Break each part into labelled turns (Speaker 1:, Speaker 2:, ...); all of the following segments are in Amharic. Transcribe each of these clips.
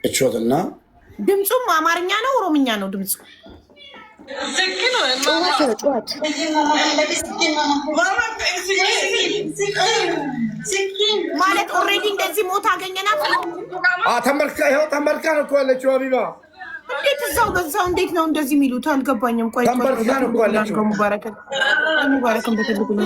Speaker 1: እቾትና
Speaker 2: ድምፁም አማርኛ ነው ኦሮምኛ ነው ድምፁ?
Speaker 3: ጩኸት ነው ጩኸት።
Speaker 2: ማለት already እንደዚህ ሞት አገኘናት።
Speaker 1: ተንበርካ፣ ይኸው ተንበርካ ነው እኮ ያለችው ሀቢባ።
Speaker 2: እንዴት እዛው በዛው እንዴት ነው እንደዚህ የሚሉት? አልገባኝም። ቆይ
Speaker 1: ተንበርክካ ነው እኮ ያለችው።
Speaker 2: ሙባረክን ሙባረክን በትልቁ ነው።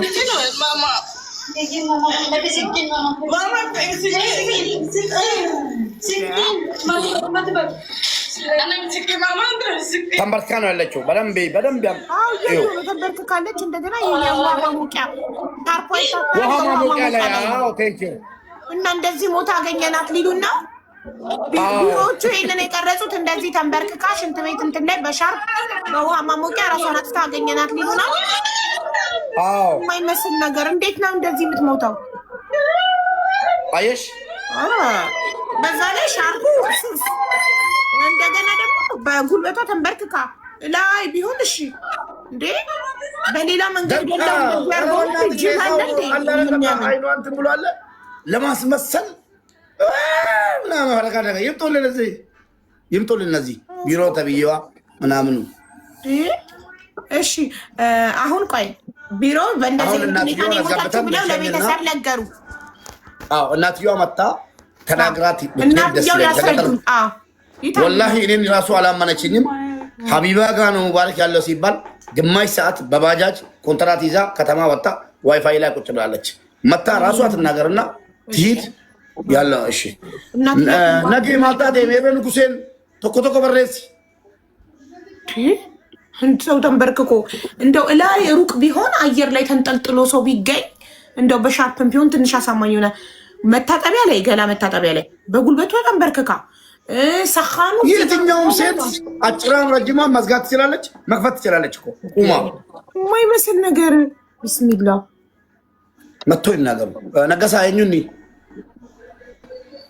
Speaker 1: ተንበርክካ ነው ያለችው። በደንብ በደንብ
Speaker 2: አዎ እያየሁ ነው። ተንበርክካለች። እንደገና ይሄ የውሃ ማሞቂያ ታርፖ
Speaker 1: ውሃ ማሞቂያ ላይ። አዎ፣ thank you።
Speaker 2: እና እንደዚህ ሞት አገኘናት ሊሉና ቢሮዎቹ ይህንን የቀረጹት እንደዚህ ተንበርክካ ሽንት ቤት እንትን ላይ በሻርፕ በውሃ ማሞቂያ ራሷን አጥፍታ አገኘናት ሊሉና የማይመስል ነገር። እንዴት ነው እንደዚህ የምትሞተው?
Speaker 1: አየሽ፣
Speaker 2: ኧረ በዛ ላይ ሻርፑ ስስ፣ እንደገና ደግሞ በጉልበቷ ተንበርክካ ላይ ቢሆን እሺ እንዴ፣ በሌላ መንገድ ገለው እንደዚህ አድርገው ጅብ አለ እንዴ?
Speaker 1: አይኗ እንትን ብሎ አለ ለማስመሰል ምናምን አረጋ ነገር። ይምጡልን እዚህ፣ ይምጡልን እነዚህ ቢሮ ተብዬዋ ምናምኑ።
Speaker 2: እሺ አሁን ቆይ፣ ቢሮ በእንደዚህ
Speaker 1: አሁን
Speaker 2: ሁኔታ ነው
Speaker 1: እናትየዋን
Speaker 2: የሞተችው
Speaker 1: አስገብተን
Speaker 2: ብለው
Speaker 1: ልሸኝና
Speaker 2: ለቤተሰብ ነገሩ።
Speaker 1: አዎ፣ እናትየዋ መታ ተናግራት ብትሄድ ደስ
Speaker 2: እናትየው
Speaker 1: ይለኛል።
Speaker 2: ያስረዱን። አዎ ይታዩ።
Speaker 1: ወላሂ እኔን ራሱ አላመነችኝም። ሀቢባ ጋ ነው ሙባረክ ያለው ሲባል ግማሽ ሰዓት በባጃጅ ኮንትራት ይዛ ከተማ ወጣ ዋይፋይ ላይ ቁጭ ብላለች። መታ ራሷ ትናገርና ትሂድ ያለው። እሺ፣
Speaker 2: እናትየው
Speaker 1: ነገ ማልታት ሜሬ ንጉሴን tokko tokko barreessi።
Speaker 2: ሰው ተንበርክኮ እንደው እላይ ሩቅ ቢሆን አየር ላይ ተንጠልጥሎ ሰው ቢገኝ እንደው በሻርፕም ቢሆን ትንሽ አሳማኝ ሆነ። መታጠቢያ ላይ፣ ገላ መታጠቢያ ላይ በጉልበቷ ተንበርክካ ሰኻኑ
Speaker 1: የትኛውም ሴት አጭራም ረጅሟን መዝጋት ትችላለች፣ መክፈት ትችላለች እኮ ቁማ።
Speaker 2: የማይመስል ነገር፣ ቢስሚላ።
Speaker 1: መጥቶ ይናገሩ። ነገሳ ኙኒ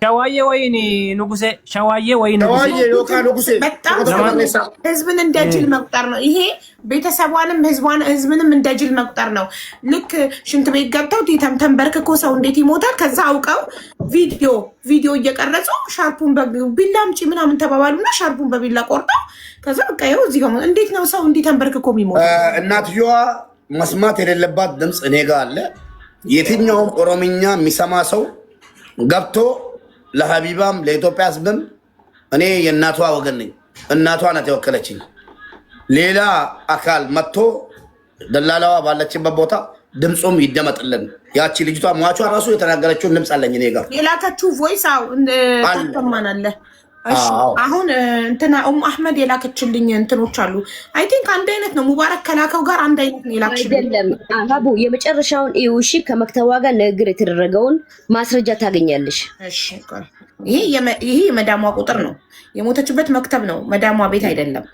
Speaker 4: ሸዋዬ ወይኒ ንጉሴ፣ ሸዋዬ ወይ ንጉሴ።
Speaker 1: ሸዋዬ ዮካ ንጉሴ።
Speaker 2: በጣም
Speaker 1: tokko tokko barreessa።
Speaker 2: ህዝብን እንደ ጅል መቁጠር ነው ይሄ። ቤተሰቧንም ህዝብንም እንደ ጅል መቁጠር ነው። ልክ ሽንት ቤት ገብተው ተንበርክኮ ሰው እንዴት ይሞታል? ከዛ አውቀው ቪዲዮ እየቀረጹ ሻርፑን በቢላ አምጪ ምናምን ተባባሉና ሻርፑን በቢላ ቆርጠው ከዛ በቃ ይኸው እዚህ ጋር እንዴት ነው ሰው እንዲህ ተንበርክኮ የሚሞተው?
Speaker 1: እናትየዋ መስማት የሌለባት ድምፅ እኔ ጋ አለ። የትኛውም ኦሮምኛ የሚሰማ ሰው ገብቶ ለሀቢባም ለኢትዮጵያ ህዝብም እኔ የእናቷ ወገን ነኝ። እናቷ ናት የወከለችኝ። ሌላ አካል መጥቶ ደላላዋ ባለችበት ቦታ ድምፁም ይደመጥልን። ያቺ ልጅቷ ሟቿ ራሱ የተናገረችውን ድምፅ አለኝ እኔ ጋር።
Speaker 2: የላከችው voice አው
Speaker 1: አለ።
Speaker 2: ታሰማናለህ። እሺ።
Speaker 1: አዎ።
Speaker 2: አሁን እንትና ኡም አህመድ የላከችልኝ እንትኖች አሉ። I think አንድ አይነት ነው። ሙባረክ ከላከው ጋር አንድ አይነት ነው የላክሽልኝ።
Speaker 3: አይደለም ሀቡ፣ የመጨረሻውን እዩ። እሺ፣ ከመክተቧ ጋር ንግግር የተደረገውን ማስረጃ ታገኛለሽ።
Speaker 2: እሺ ቆይ። ይሄ የመዳሟ ቁጥር ነው። የሞተችበት መክተብ ነው፣ መዳሟ ቤት አይደለም።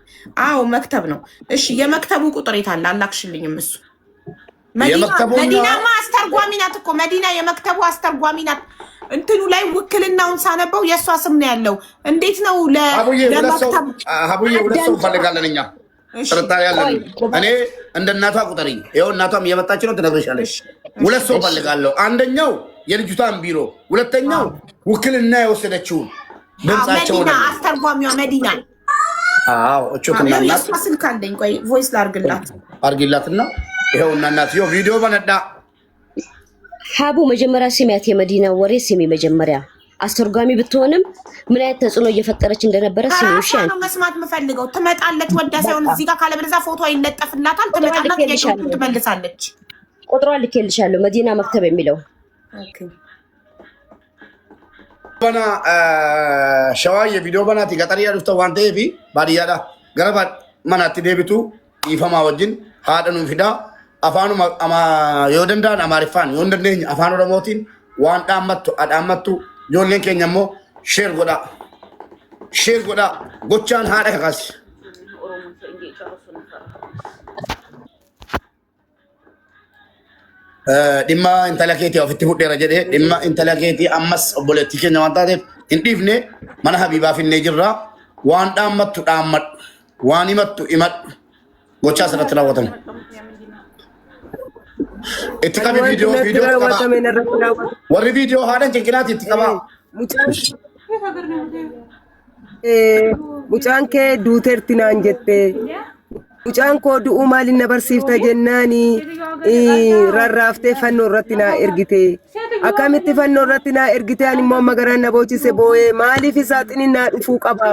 Speaker 2: አዎ መክተብ ነው። እሺ፣ የመክተቡ ቁጥር የት አለ? አላክሽልኝም። እሱ መዲናማ አስተርጓሚ ናት እኮ፣ መዲና የመክተቡ አስተርጓሚ ናት። እንትኑ ላይ ውክልናውን ሳነበው የእሷ ስም ነው ያለው። እንዴት ነው
Speaker 1: ሀቡዬ፣ ሁለት ሰው
Speaker 2: ለመክተብ?
Speaker 1: ሀቡዬ፣ ሁለት ሰው እንፈልጋለን እኛ፣ ጥርጣሬ ያለን። እኔ እንደ እናቷ ቁጠሪኝ። ይኸው እናቷም እየመጣች ነው፣ ትነግርሻለች። ሁለት ሰው እፈልጋለሁ። አንደኛው የልጅቷን ቢሮ፣ ሁለተኛው ውክልና የወሰደችውን ድምጻቸው።
Speaker 2: መዲና አስተርጓሚዋ መዲና።
Speaker 1: አዎ፣ እቹትና እናት
Speaker 2: የእሷ ስልክ አለኝ። ቆይ voice ላርግላት።
Speaker 1: አርጊላትና ይኸውና እናትየው ቪዲዮ በነዳ።
Speaker 3: ሀቡ፣ መጀመሪያ ስሚያት፣ የመዲና ወሬ ስሚ። መጀመሪያ አስተርጓሚ ብትሆንም ምን አይነት ተጽዕኖ እየፈጠረች እንደነበረ ስሚ። እሺ።
Speaker 2: ከራሷ ነው መስማት የምፈልገው። ትመጣለች ወዳ ሳይሆን እዚህ ጋር፣ ካለበለዚያ ፎቶ ይለጠፍላታል። ትመጣና ጥያቄዎቹን ትመልሳለች።
Speaker 3: ቁጥሯን ልኬልሻለሁ። መዲና መክተብ የሚለው።
Speaker 1: Bana ሸዋዬ viidiyoo banaati gaxarii dhufta waan ta'eef baadiyyaadha gara manaatti deebitu dhiifamaa wajjin haadha nuun fidaa. Afaanuma yoo danda'an Amaariffaan, yoo hin dandeenye Afaan Oromootiin waan dhaammattu dhaammattu. Ijoolleen keenya immoo share godhaa, share godhaa. Gochaan haadha kakaasi. Dhimma intala keetii ofitti fudheera jedhee, dhimma intala keetii ammas obboleettii keenya waan taateef hin dhiifne, mana Habiibaa finnee jirra. Waan dhaammattu dhaammadhu, waan himattu himadhu, gochaa asirratti raawwatamu. Itti qabi viidiyoo, viidiyoo itti qabaa. Warri viidiyoo haadhan cinqinaati itti qabaa.
Speaker 5: Mucaan kee duuteerti naan jette. Mucaan koo du'uu maaliin na barsiifta jennaani rarraaftee fannoo irratti naa ergite. Akkamitti fannoo irratti naa ergite ani immoo amma garaan na boochise boo'ee maaliif saaxiniin naa dhufuu qaba?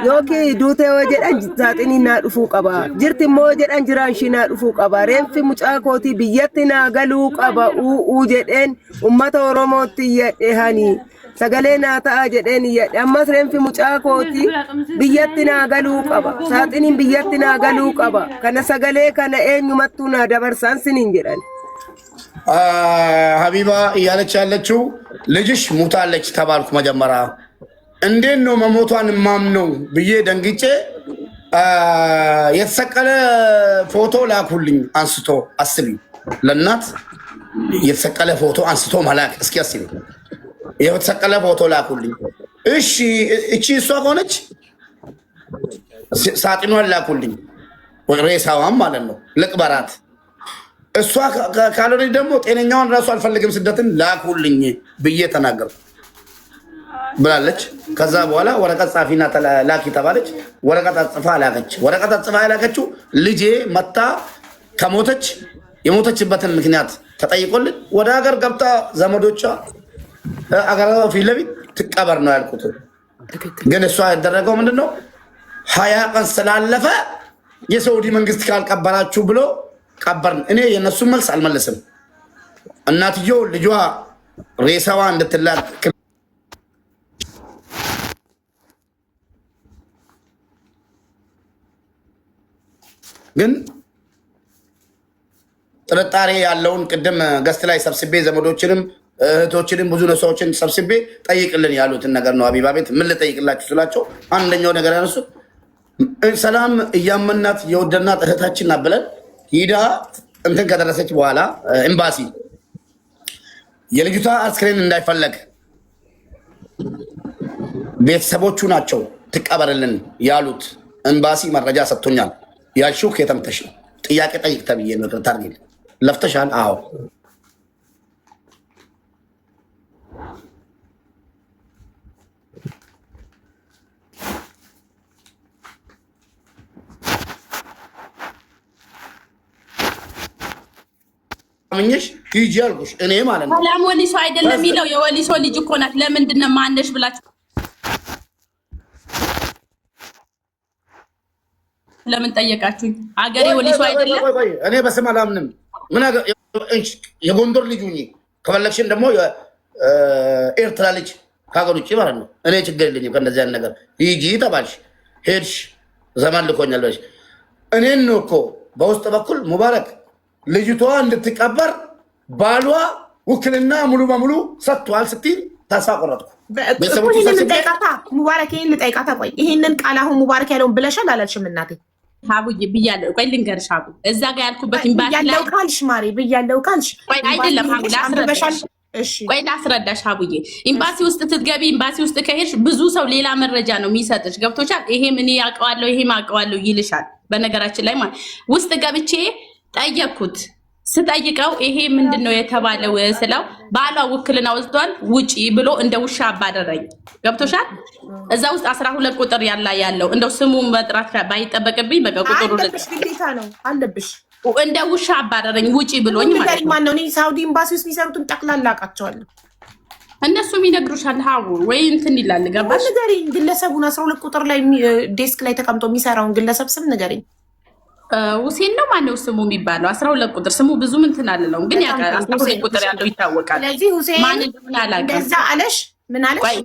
Speaker 5: Yookiin duutee yoo jedhan saaxiniin naa dhufuu qaba. Jirti immoo yoo jedhan jiraan ishii naa dhufuu qaba. Reenfi mucaa kootii biyyatti naa galuu qaba u'uu jedheen uummata Oromootti iyyadhe hani. Sagalee naa ta'aa jedheen iyyadhe. Ammas reenfi mucaa kooti biyyatti naa galuu qaba. Saaxiniin biyyatti naa galuu qaba. Kana sagalee kana eenyumattuu naa dabarsaan siniin jedhan.
Speaker 1: ሀቢባ እያለች ያለችው ልጅሽ ሙታለች ተባልኩ። መጀመሪያ እንዴት ነው መሞቷን ማምነው ብዬ ደንግጬ የተሰቀለ ፎቶ ላኩልኝ አንስቶ። አስቢ፣ ለእናት የተሰቀለ ፎቶ አንስቶ መላክ። እስኪ አስቢ፣ የተሰቀለ ፎቶ ላኩልኝ። እሺ እቺ እሷ ከሆነች ሳጥኗን ላኩልኝ፣ ሬሳዋን ማለት ነው፣ ልቅበራት። እሷ ካልሆነች ደግሞ ጤነኛዋን ራሱ አልፈልግም፣ ስደትን ላኩልኝ ብዬ ተናገርኩ ብላለች። ከዛ በኋላ ወረቀት ጻፊና ላኪ ተባለች። ወረቀት አጽፋ ላከች። ወረቀት አጽፋ የላከችው ልጄ መታ ከሞተች የሞተችበትን ምክንያት ተጠይቆልን ወደ ሀገር ገብታ ዘመዶቿ አገር ፊት ለፊት ትቀበር ነው ያልኩት። ግን እሷ ያደረገው ምንድን ነው? 20 ቀን ስላለፈ የሳውዲ መንግስት ካልቀበራችሁ ብሎ ቀበርን። እኔ የእነሱን መልስ አልመልስም። እናትየው ልጇ ሬሳዋ እንድትላክ ግን ጥርጣሬ ያለውን ቅድም guest ላይ ሰብስቤ ዘመዶችንም እህቶችንም ብዙ ሰዎችን ሰብስቤ ጠይቅልን ያሉትን ነገር ነው። ሀቢባ ቤት ምን ልጠይቅላችሁ ስላቸው አንደኛው ነገር ያነሱት ሰላም እያመናት የወደናት እህታችን ናት ብለን ሂዳ እንትን ከደረሰች በኋላ ኤምባሲ የልጅቷ አስክሬን እንዳይፈለግ ቤተሰቦቹ ናቸው ትቀበርልን ያሉት። ኤምባሲ መረጃ ሰጥቶኛል። ያልሺው ከየት ነው? ጥያቄ ጠይቅ ተብዬ ነው። ታርጊል ለፍተሻል? አዎ። አምኜሽ ሂጂ አልኩሽ። እኔ ማለት ነው
Speaker 6: ሰላም ወሊሶ አይደለም የሚለው የወሊሶ ልጅ እኮ ናት። ለምንድን ነው ማነሽ ብላችሁ ለምን ጠየቃችሁኝ? አገሬ ወሊሶ አይደለም።
Speaker 1: እኔ በስም አላምንም። ምን የጎንደር ልጅ ሁኚ ከፈለግሽን ደግሞ ኤርትራ ልጅ ከሀገር ውጭ ማለት ነው። እኔ ችግር የለኝም ከእንደዚህ አይነት ነገር። ሂጂ ተባልሽ ሄድሽ፣ ዘመን ልኮኛል ብለሽ እኔን ነው እኮ በውስጥ በኩል ሙባረክ ልጅቷ እንድትቀበር ባሏ ውክልና ሙሉ በሙሉ ሰጥቷል ስትል ተስፋ ቆረጥኩ።
Speaker 2: ይህንን ልጠይቃታ ሙባረክ፣ ይህን ልጠይቃታ። ቆይ ይህንን ቃል አሁን ሙባረክ ያለውን ብለሻል አላልሽም? እናቴ
Speaker 6: ሀቡዬ ብያለሁ። ቆይ ልንገርሽ ሀቡ፣ እዛ ጋር ያልኩበት ኤምባሲ ላይ
Speaker 2: ብያለው ካልሽ ማሬ፣ ብያለው ካልሽ
Speaker 6: ቆይ አይደለም ሀቡ ላስረዳሽ።
Speaker 2: እሺ
Speaker 6: ቆይ ላስረዳሽ ሀቡዬ። ኤምባሲ ውስጥ ስትገቢ፣ ኤምባሲ ውስጥ ከሄድሽ ብዙ ሰው ሌላ መረጃ ነው የሚሰጥሽ። ገብቶሻል? ይሄም እኔ አውቀዋለሁ ይሄም አውቀዋለሁ ይልሻል። በነገራችን ላይ ማለት ውስጥ ገብቼ ጠየቅኩት። ስጠይቀው ይሄ ምንድን ነው የተባለው ስለው ባሏ ውክልና ወስዷል ውጪ ብሎ እንደ ውሻ አባረረኝ። ገብቶሻል? እዛ ውስጥ 12 ቁጥር ያላ ያለው እንደው ስሙ መጥራት ባይጠበቅብኝ በቃ ቁጥሩ
Speaker 2: አለብሽ፣ ግዴታ ነው አለብሽ።
Speaker 6: እንደ ውሻ አባረረኝ ውጪ ብሎኝ ማለት ነው።
Speaker 2: ማነው? እኔ ሳውዲ ኤምባሲ ውስጥ የሚሰሩትን ጠቅላላ አውቃቸዋለሁ።
Speaker 6: እነሱም ይነግሩሻል ሀቡ ወይ እንትን ይላል። ገባሽ?
Speaker 2: ንገሪኝ፣ ግለሰቡን 12 ቁጥር ላይ desk ላይ ተቀምጦ የሚሰራውን ግለሰብ ስም ንገሪኝ።
Speaker 6: ሁሴን ነው ማነው ስሙ የሚባለው? 12 ቁጥር ስሙ ብዙም እንትን አልለውም፣ ግን ያውቃል። 12 ቁጥር ያለው ይታወቃል።
Speaker 2: ስለዚህ ሁሴን
Speaker 6: ማን እንደሆነ አላውቅም።
Speaker 2: እንደዛ አለሽ? ምን አለሽ?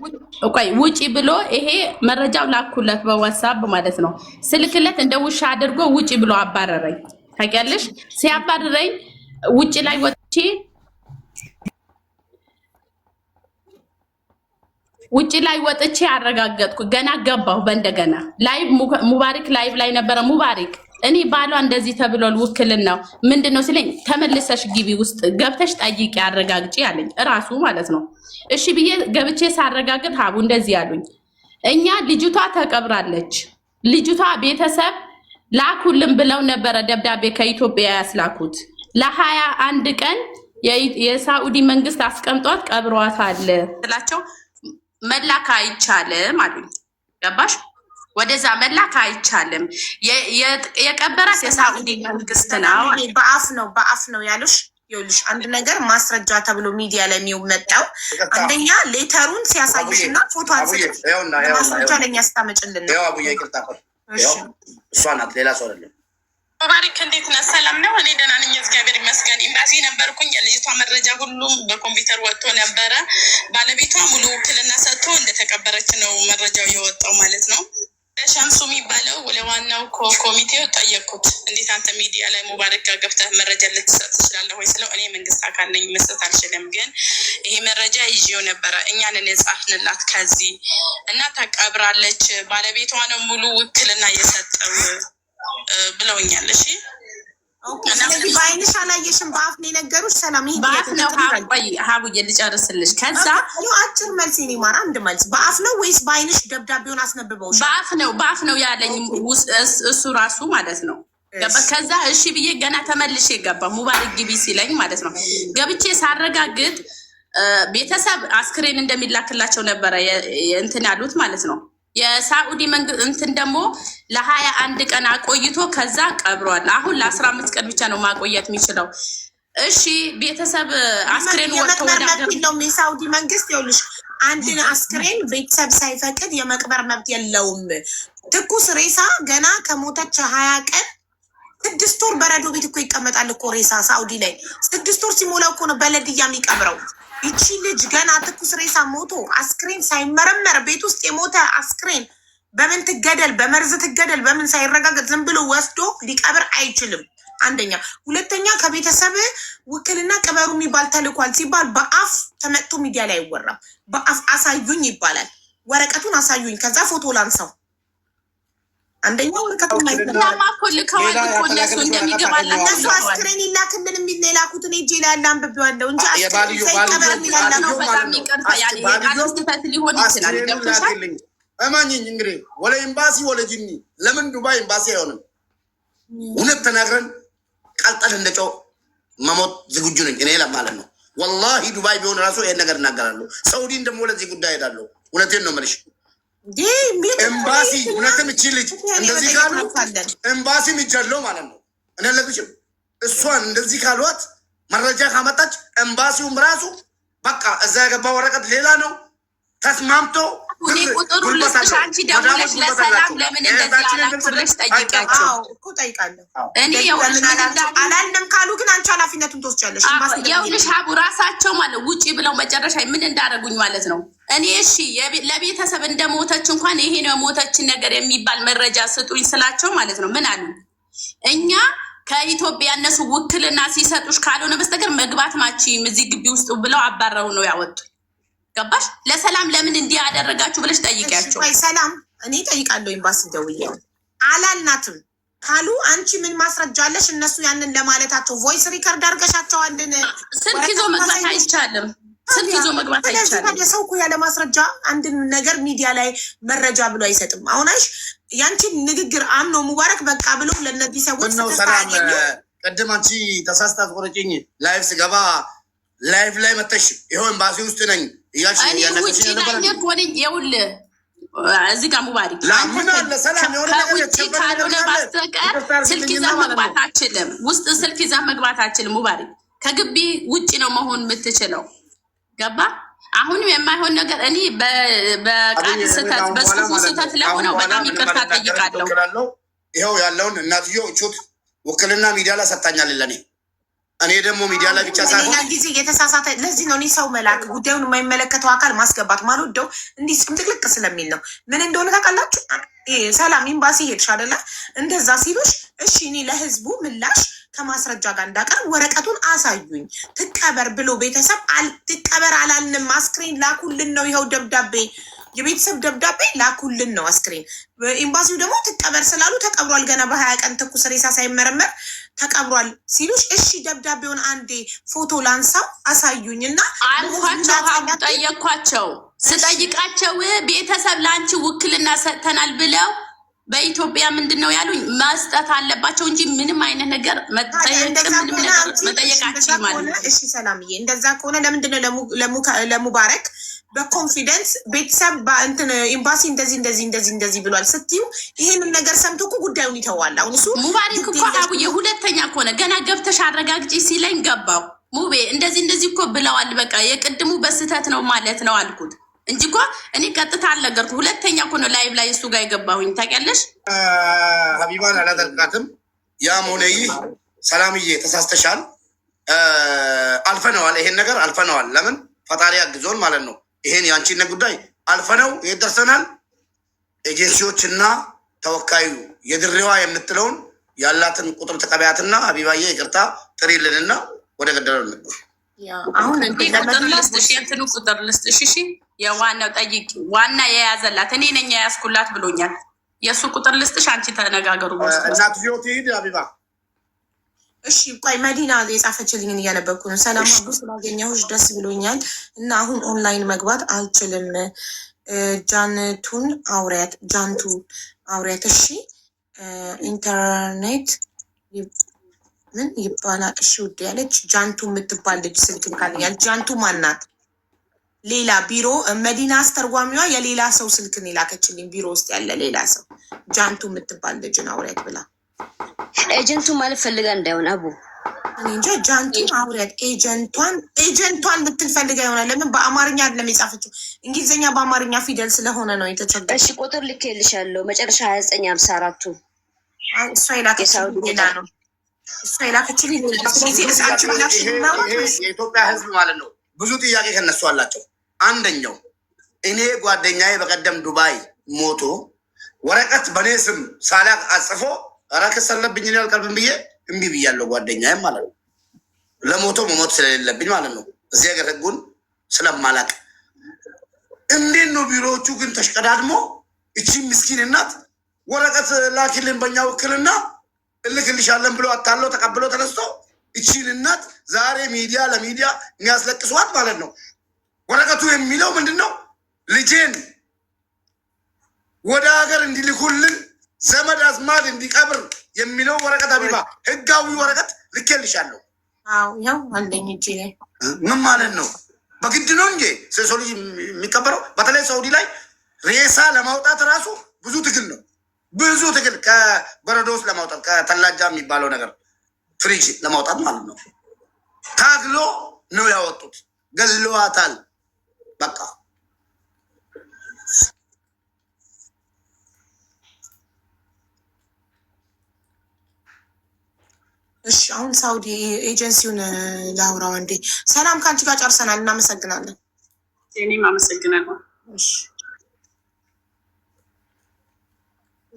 Speaker 6: ቆይ ውጪ ብሎ ይሄ መረጃው ላኩለት በዋትስአፕ ማለት ነው። ስልክለት እንደ ውሻ አድርጎ ውጪ ብሎ አባረረኝ። ታውቂያለሽ፣ ሲያባረረኝ ውጪ ላይ ወጥቼ ውጪ ላይ ወጥቼ አረጋገጥኩ። ገና ገባሁ በእንደገና live ሙባሪክ live ላይ ነበረ። ሙባሪክ እኔ ባሏ እንደዚህ ተብሏል፣ ውክልናው ምንድን ነው ሲለኝ ተመልሰሽ ግቢ ውስጥ ገብተሽ ጠይቂ አረጋግጪ አለኝ፣ እራሱ ማለት ነው። እሺ ብዬ ገብቼ ሳረጋግጥ ሀቡ እንደዚህ አሉኝ፣ እኛ ልጅቷ ተቀብራለች፣ ልጅቷ ቤተሰብ ላኩልን ብለው ነበረ ደብዳቤ ከኢትዮጵያ ያስላኩት ለ21 ቀን የሳኡዲ መንግስት አስቀምጧት ቀብሯታል ስላቸው መላክ አይቻልም አሉኝ። ገባሽ? ወደዛ መላክ አይቻልም። የቀበራት የሳዑዲ መንግስት ነው።
Speaker 2: በአፍ ነው በአፍ ነው ያሉሽ። ይኸውልሽ አንድ ነገር ማስረጃ ተብሎ ሚዲያ ላይ የሚመጣው አንደኛ letter ኡን ሲያሳይሽ እና ፎቶ አንስተሽ ማስረጃ ለእኛ ስታመጭልን ነው።
Speaker 1: እሷ ናት፣ ሌላ ሰው አይደለም።
Speaker 7: ሙባሪክ እንዴት ነህ? ሰላም ነው? እኔ ደህና ነኝ፣ እግዚአብሔር ይመስገን። ኤምባሲ ነበርኩኝ። የልጅቷ መረጃ ሁሉም በኮምፒውተር ወጥቶ ነበረ። ባለቤቷ ሙሉ ውክልና ሰጥቶ እንደተቀበረች ነው መረጃው የወጣው ማለት ነው። ሸምሱ የሚባለው ለዋናው ኮሚቴው ጠየቅኩት። እንዴት አንተ ሚዲያ ላይ ሙባረክ ጋር ገብተህ መረጃ ልትሰጥ ትችላለህ ወይ ስለው እኔ መንግስት አካል ነኝ መስጠት አልችልም፣ ግን ይሄ መረጃ ይዤው ነበረ እኛንን የጻፍንላት ከዚህ እና ተቀብራለች፣ ባለቤቷ ነው ሙሉ ውክልና የሰጠው ብለውኛል። እሺ
Speaker 2: ስለዚህ በአይንሽ አላየሽም፣ በአፍ ነው የነገሩሽ። ሰላም ይሄ
Speaker 6: በአፍ ነው። ቆይ ሀቡዬ ልጨርስልሽ። ከዛ
Speaker 2: አጭር መልስ የእኔ ማር፣ አንድ መልስ። በአፍ ነው ወይስ በአይንሽ ደብዳቤውን አስነብበውሽ?
Speaker 6: በአፍ ነው፣ በአፍ ነው ያለኝ እሱ ራሱ ማለት ነው። ከዛ እሺ ብዬ ገና ተመልሼ ገባ ሙባረክ ግቢ ሲለኝ ማለት ነው። ገብቼ ሳረጋግጥ ቤተሰብ አስክሬን እንደሚላክላቸው ነበረ እንትን ያሉት ማለት ነው። የሳኡዲ መንግስት እንትን ደግሞ ለ21 ቀን አቆይቶ ከዛ ቀብሯል። አሁን ለ15 ቀን ብቻ ነው ማቆየት የሚችለው። እሺ ቤተሰብ አስክሬን ወጥቶ
Speaker 2: የመቅበር መብት የለውም የሳኡዲ መንግስት። ይኸውልሽ አንድን አስክሬን ቤተሰብ ሳይፈቅድ የመቅበር መብት የለውም። ትኩስ ሬሳ ገና ከሞተች 20 ቀን፣ 6 ወር በረዶ ቤት እኮ ይቀመጣል እኮ ሬሳ ሳኡዲ ላይ። 6 ወር ሲሞላው እኮ ነው በለድያ የሚቀብረው። ይቺ ልጅ ገና ትኩስ ሬሳ ሞቶ አስክሬን ሳይመረመር ቤት ውስጥ የሞተ አስክሬን በምን ትገደል፣ በመርዝ ትገደል፣ በምን ሳይረጋገጥ ዝም ብሎ ወስዶ ሊቀብር አይችልም። አንደኛ። ሁለተኛ ከቤተሰብ ውክልና ቅበሩ የሚባል ተልኳል ሲባል በአፍ ተመጥቶ ሚዲያ ላይ አይወራም። በአፍ አሳዩኝ ይባላል። ወረቀቱን አሳዩኝ፣ ከዛ ፎቶ ላንሳው። አንደኛ ወረቀቱን
Speaker 6: እኮ ልከዋል እኮ እነሱ እንደሚገባላቸው
Speaker 2: እነሱ አስክሬን ይላክልን የሚል ነው የላኩት። እኔ እጄ ላይ ያለ አንብቤዋለሁ እንጂ አስክሬን ሳይቀበር የሚል አላኩት።
Speaker 6: በጣም ይቅርታ፣ የቃል ስህተት ሊሆን ይችላል። ገብቶሻል?
Speaker 1: እማኝኝ እንግዲህ ወለ ኤምባሲ ወለ ጅኒ ለምን ዱባይ ኤምባሲ አይሆንም? እውነት ተናግረን ቀልጠን እንደጨው መሞት ዝግጁ ነኝ እኔ ለማለት ነው። ወላሂ ዱባይ ቢሆን ራሱ ይሄን ነገር እናገራለሁ። ሰውዲን ደግሞ ለዚህ ጉዳይ ሄዳለሁ። እውነቴን ነው የምልሽ። ኤምባሲ እውነትም እቺ ልጅ እንደዚህ ካሉ ኤምባሲም ይጃለው ማለት ነው። እኔ አለብሽም። እሷን እንደዚህ ካሏት መረጃ ካመጣች ኤምባሲውም ራሱ በቃ እዛ የገባ ወረቀት ሌላ ነው ተስማምቶ
Speaker 6: እኔ ቁጥሩን ልስጥሽ፣ አንቺ ደውለሽ ለሰላም ለምን እንደዚህ አላችሁ ብለሽ ጠይቂያቸው
Speaker 2: እኮ ጠይቃለሁ።
Speaker 6: እኔ የውልሽ
Speaker 2: አላልንም ካሉ ግን አንቺ ኃላፊነቱን ትወስጃለሽ።
Speaker 6: የውልሽ ሀቡ ራሳቸው ማለት ውጪ ብለው መጨረሻ ምን እንዳደረጉኝ ማለት ነው። እኔ እሺ ለቤተሰብ እንደሞተች እንኳን ይሄ ነው የሞተችን ነገር የሚባል መረጃ ስጡኝ ስላቸው ማለት ነው ምን አሉ፣ እኛ ከኢትዮጵያ እነሱ ውክልና ሲሰጡሽ ካልሆነ በስተቀር መግባት ማችም እዚህ ግቢ ውስጥ ብለው አባረው ነው ያወጡ። ገባሽ? ለሰላም ለምን እንዲህ ያደረጋችሁ ብለሽ ጠይቂያቸው።
Speaker 2: ሰላም እኔ ጠይቃለሁ። ኤምባሲ ደውዬ አላልናትም ካሉ አንቺ ምን ማስረጃ አለሽ? እነሱ ያንን ለማለታቸው voice record አድርገሻቸዋልን?
Speaker 6: ስልክ ይዞ መግባት አይቻልም። ስልክ ይዞ መግባት አይቻልም።
Speaker 2: ታዲያ ሰው እኮ ያለ ማስረጃ አንድን ነገር ሚዲያ ላይ መረጃ ብሎ አይሰጥም። አሁን አይሽ ያንቺን ንግግር አምኖ ሙባረክ በቃ ብሎ ለእነዚህ ሰዎች
Speaker 1: ምነው ሰላም፣ ቅድም አንቺ ተሳስታ ቆረጭኝ። Live ስገባ live ላይ መተሽ ይኸው ኤምባሲ ውስጥ ነኝ እያልሽ
Speaker 6: እኔ ውጭ ላይ እኮ ነኝ። ይኸውልህ እዚህ ጋር ሙባሪክ ከውጭ ካልሆነ በስተቀር ስልክ ይዘህ መግባት አችልም። ውስጥ ስልክ ይዘህ መግባት አችልም። ሙባሪክ ከግቢ ውጭ ነው መሆን የምትችለው። ገባ? አሁንም የማይሆን ነገር እኔ በቃል ስህተት በጽሁፉ ስህተት ለሆነው በጣም ይቅርታ ጠይቃለሁ።
Speaker 1: ይኸው ያለውን እናትዮ እቹት ውክልና ሚዲያ ላይ ሰጥታኛል ለእኔ። እኔ ደግሞ ሚዲያ ላይ ብቻ ሳይሆን
Speaker 2: ሌላ ጊዜ የተሳሳተ ለዚህ ነው እኔ ሰው መላክ ጉዳዩን የማይመለከተው አካል ማስገባት ማልወደው እንዲህ ስምጥቅልቅ ስለሚል ነው። ምን እንደሆነ ታውቃላችሁ? ሰላም ኤምባሲ ሄድሽ አይደለ? እንደዛ ሲሉሽ እሺ እኔ ለህዝቡ ምላሽ ከማስረጃ ጋር እንዳቀርብ ወረቀቱን አሳዩኝ። ትቀበር ብሎ ቤተሰብ ትቀበር አላልንም፣ አስክሬን ላኩልን ነው ይኸው ደብዳቤ፣ የቤተሰብ ደብዳቤ ላኩልን ነው አስክሬን። ኤምባሲው ደግሞ ትቀበር ስላሉ ተቀብሯል። ገና በ20 ቀን ትኩስ ሬሳ ሳይመረመር ተቀብሯል ሲሉሽ እሺ ደብዳቤውን አንዴ ፎቶ ላንሳው አሳዩኝ እና
Speaker 6: አልኳቸው። ጠየኳቸው። ስጠይቃቸው ቤተሰብ ለአንቺ ውክልና ሰጥተናል ብለው በኢትዮጵያ ምንድን ነው ያሉኝ መስጠት አለባቸው እንጂ ምንም አይነት ነገር
Speaker 2: ታዲያ
Speaker 6: መጠየቅ
Speaker 2: እንደዛ
Speaker 6: ምንም
Speaker 2: ከሆነ
Speaker 6: ነገር
Speaker 2: አንቺ እሺ፣
Speaker 6: መጠየቅ
Speaker 2: እንደዛ
Speaker 6: አትችይም
Speaker 2: ከሆነ
Speaker 6: አሉኝ።
Speaker 2: እሺ ሰላምዬ፣ እንደዛ ከሆነ ለምንድን ነው ለሙባረክ በ confidence ቤተሰብ በእንትን ኤምባሲ እንደዚህ እንደዚህ እንደዚህ እንደዚህ ብሏል ስትዩ ይሄንን ነገር ሰምቶ እኮ ጉዳዩን ይተዋል። አሁን እሱ
Speaker 6: ሙባሪክ
Speaker 2: ግድ
Speaker 6: እኮ
Speaker 2: የለሽ
Speaker 6: አቡዬ ሁለተኛ ከሆነ ገና ገብተሽ አረጋግጪ ሲለኝ ገባው። ሙቤ እንደዚህ እንደዚህ እኮ ብለዋል፣ በቃ የቅድሙ በስህተት ነው ማለት ነው አልኩት እንጂ እኮ እኔ ቀጥታ አልነገርኩ። ሁለተኛ እኮ ነው live ላይ እሱ ጋር የገባሁኝ ታውቂያለሽ።
Speaker 1: ሀቢባን አላደርቃትም። ያም ሆነ ይህ ሰላምዬ ተሳስተሻል። አልፈነዋል፣ ይሄን ነገር አልፈነዋል። ለምን ፈጣሪ አግዞን ማለት ነው። ይሄን የአንቺን ጉዳይ አልፈነው ይሄ ደርሰናል። ኤጀንሲዎችና ተወካዩ የድሬዋ የምትለውን ያላትን ቁጥር ተቀበያትና ሀቢባዬ ይቅርታ ጥሪልንና ወደ ገደለው እንግባ።
Speaker 2: ያ አሁን
Speaker 6: እኔ
Speaker 2: እንትን
Speaker 6: ቁጥር
Speaker 2: ለመዲና
Speaker 6: ልስጥሽ፣ የእንትኑ ቁጥር ልስጥሽ። እሺ የዋናው ጠይቂ፣ ዋና የያዘላት እኔ ነኝ የያዝኩላት ብሎኛል። የእሱ ቁጥር ልስጥሽ፣ አንቺ ተነጋገሩ በውስጥ።
Speaker 1: እናትየው ትሂድ ሀቢባ።
Speaker 2: እሺ ቆይ መዲና የጻፈችልኝን እያነበብኩ ነው። ሰላም አቡ፣ ስላገኘሁሽ ደስ ብሎኛል እና አሁን ኦንላይን መግባት አልችልም። ጃንቱን አውሪያት፣ ጃንቱ አውሪያት። እሺ ኢንተርኔት ምን ይባላል? እሺ ውድ ያለች ጃንቱ የምትባል ልጅ ስልክ ልካልኛል። ጃንቱ ማናት? ሌላ ቢሮ መዲና አስተርጓሚዋ የሌላ ሰው ስልክን የላከችልኝ ቢሮ ውስጥ ያለ ሌላ ሰው ጃንቱ የምትባል ልጅን አውሪያት ብላ።
Speaker 3: agent ኡ ማለት ፈልጋ እንዳይሆን አቡ።
Speaker 2: እኔ እንጃ። ጃንቱን አውሪያት agent ቷን ልትል ፈልጋ ይሆናል። ለምን በአማርኛ አይደለም የጻፈችው፣ እንግሊዝኛ በአማርኛ ፊደል ስለሆነ ነው የተቸገረው።
Speaker 3: እሺ ቁጥር ልኬልሻለሁ። መጨረሻ 2954ቱ
Speaker 2: እሷ የላከችልኝ
Speaker 3: የሳውዲ
Speaker 2: ሌላ
Speaker 3: ቁጥር
Speaker 2: ነው። እሷ የላከችልኝ ሌላ። ስለዚህ
Speaker 1: ብዙ
Speaker 2: አንቺ
Speaker 1: ጥያቄ
Speaker 2: ላክሽልኝ
Speaker 1: ይሄ
Speaker 2: ማውራት
Speaker 1: ይሄ የኢትዮጵያ ሕዝብ ማለት ነው። ብዙ ጥያቄ ከነሱ አላቸው። አንደኛው እኔ ጓደኛዬ በቀደም ዱባይ ሞቶ ወረቀት በእኔ ስም ሳላቅ አጽፎ ኧረ ክስ አለብኝ እኔ አልቀርብም ብዬ እምቢ ብያለሁ። ጓደኛዬም ማለት ነው ለሞቶ መሞት ስለሌለብኝ ማለት ነው። እዚህ ሀገር ሕጉን ስለማላቅ እንዴት ነው ቢሮዎቹ ግን ተሽቀዳድሞ እቺ ምስኪን እናት ወረቀት ላኪልን በእኛ ውክልና እልክልሻለን ብሎ አታለው ተቀብሎ ተነስቶ እቺን እናት ዛሬ ሚዲያ ለሚዲያ የሚያስለቅሷት ማለት ነው። ወረቀቱ የሚለው ምንድን ነው? ልጄን ወደ ሀገር እንዲልኩልን ዘመድ አዝማድ እንዲቀብር የሚለው ወረቀት አቢባ ህጋዊ ወረቀት ልኬልሻለሁ።
Speaker 2: አዎ ያው አለኝ እጄ ላይ።
Speaker 1: ምን ማለት ነው? በግድ ነው እንጂ ሰው ልጅ የሚቀበረው። በተለይ ሳውዲ ላይ ሬሳ ለማውጣት ራሱ ብዙ ትግል ነው። ብዙ ትግል ከበረዶ ውስጥ ለማውጣት ከ ثلاجة የሚባለው ነገር ፍሪጅ ለማውጣት ማለት ነው። ታግሎ ነው ያወጡት። ገለዋታል። በቃ
Speaker 2: እሺ አሁን ሳውዲ ኤጀንሲውን ላውራው አንዴ። ሰላም ከአንቺ ጋር ጨርሰናል። እናመሰግናለን።
Speaker 6: እኔም አመሰግናለሁ።
Speaker 2: እሺ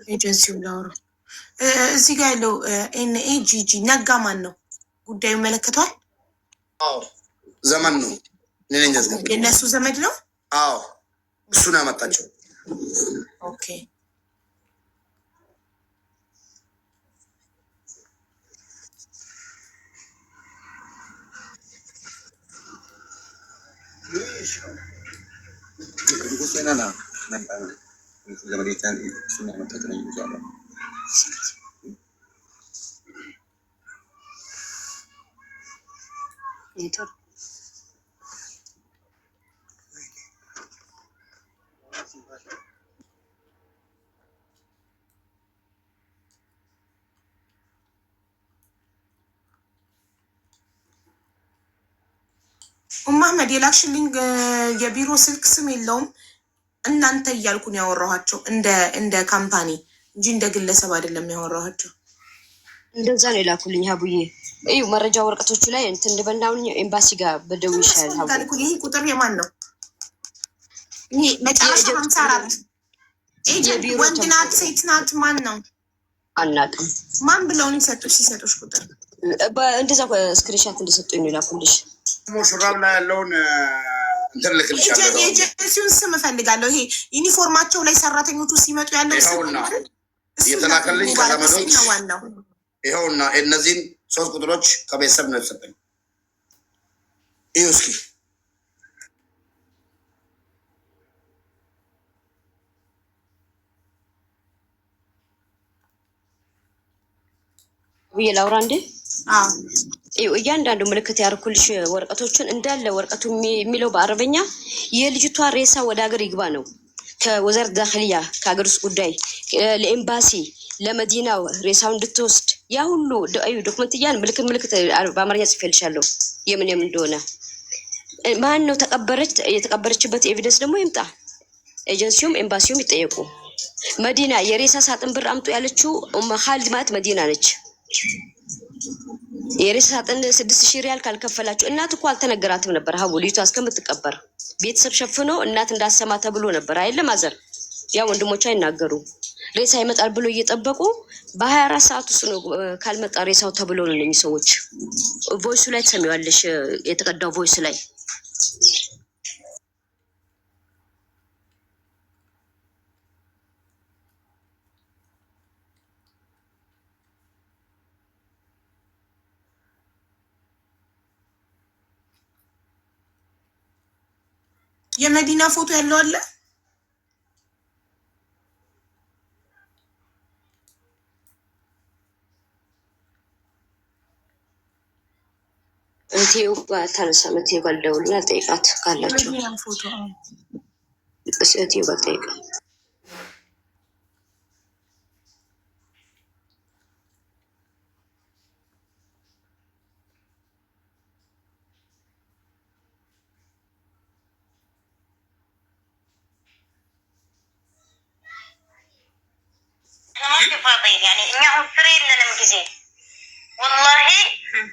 Speaker 2: ኤጀንሲውን ላውራው። እዚህ ጋር ያለው NAGG ነጋ ማን ነው? ጉዳዩ ይመለከተዋል።
Speaker 1: አዎ ዘመን ነው። እኔ ነኝ ያስገባው።
Speaker 2: የእነሱ ዘመድ ነው።
Speaker 1: አዎ እሱ ነው ያመጣቸው።
Speaker 2: Okay
Speaker 3: ኔትወርክ
Speaker 2: ኡም አህመድ የላክሽልኝ የቢሮ ስልክ ስም የለውም። እናንተ እያልኩ ነው ያወራኋቸው እንደ company እንጂ እንደ ግለሰብ አይደለም ያወራኋቸው።
Speaker 3: እንደዛ ነው የላኩልኝ ሀቡዬ። እዩ መረጃ ወረቀቶቹ ላይ እንትን እንበልና አሁን ኤምባሲ ጋር በደውል ይሻላል ሀቡ።
Speaker 2: ያስፈልጋል እኮ። ይሄ ቁጥር የማን ነው? ይሄ መጨረሻ
Speaker 3: የ agent
Speaker 2: 54 agent
Speaker 3: የቢሮ
Speaker 2: ወንድ ናት ሴት ናት ማን ነው?
Speaker 3: አናውቅም።
Speaker 2: ማን ብለውን ይሰጡሽ ሲሰጡሽ ቁጥር
Speaker 3: እንደዛ screenshot እንደሰጡኝ ነው የላኩልሽ።
Speaker 1: ደግሞ ሹራብ ላይ ያለውን እንትን ልክልሻለሁ።
Speaker 2: የኤጀንሲውን ስም እፈልጋለሁ። ይሄ ዩኒፎርማቸው ላይ ሰራተኞቹ ሲመጡ ያለው ስም
Speaker 1: ይኸውና
Speaker 2: አይደል? እሱን
Speaker 1: እየተላከልኝ
Speaker 2: ሙባረክ ስም
Speaker 1: ከዘመዶች
Speaker 2: ነው ዋናው።
Speaker 1: ይኸውና እነዚህን ሶስት ቁጥሮች ከቤተሰብ ነው የተሰጠኝ። ይኸው እስኪ
Speaker 3: ብዬ ላውራ እንዴ? እያንዳንዱ ምልክት ያደረኩልሽ ወረቀቶችን እንዳለ ወረቀቱ የሚለው በአረበኛ የልጅቷ ሬሳ ወደ ሀገር ይግባ ነው። ከ وزارة الداخلية ከሀገር ውስጥ ጉዳይ ለኤምባሲ ለመዲናው ሬሳው እንድትወስድ ያ ሁሉ document እያን ምልክት ምልክት በአማርኛ ጽፌልሻለሁ የምን የምን እንደሆነ። ማን ነው ተቀበረች? የተቀበረችበት evidence ደግሞ ይምጣ። ኤጀንሲውም ኤምባሲውም ይጠየቁ። መዲና የሬሳ ሳጥን ብር አምጡ ያለችው ኻሊድ ማለት መዲና ነች። የሬሳ ሳጥን 6,000 ሪያል ካልከፈላችሁ እናት እኮ አልተነገራትም ነበር። ሀቡ ልጅቷ እስከምትቀበር ቤተሰብ ሸፍኖ እናት እንዳሰማ ተብሎ ነበር አይደለም? አዘር ያ ወንድሞቿ አይናገሩ ሬሳ ይመጣል ብሎ እየጠበቁ በ24 ሰዓት ውስጥ ነው ካልመጣ ሬሳው ተብሎ ነው። እነኚህ ሰዎች voice ኡ ላይ ትሰሚዋለሽ፣ የተቀዳው voice ላይ።
Speaker 2: የመዲና ፎቶ ያለው አለ።
Speaker 3: እህቴው ጋር ታነሳ እህቴው ጋር ልደውልና ልጠይቃት ካላቸው እህቴው ጋር ልጠይቃት።
Speaker 7: እኛ አሁን ፍሬ የለንም ጊዜ ወላሂ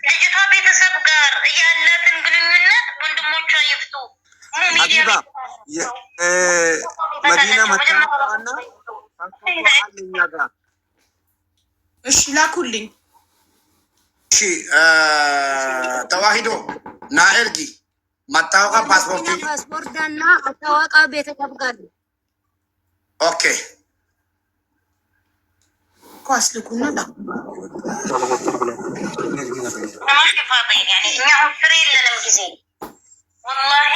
Speaker 7: ልጅቷ ቤተሰብ ጋር ያላትን ግንኙነት ወንድሞቿ ይፍቱ።
Speaker 8: ሀቢባ መዲና መታወቂያና እኛ ጋር
Speaker 2: እሺ ላኩልኝ።
Speaker 1: እሺ ተዋሂዶ ናኤርጊ መታወቂያ ፓስፖርት
Speaker 9: ፓስፖርትና መታወቂያ ቤተሰብ ጋር።
Speaker 1: Okay
Speaker 2: ኳስ ልኩና ላኩ።
Speaker 7: እኛ አሁን ፍሬ የለንም ጊዜ ወላሂ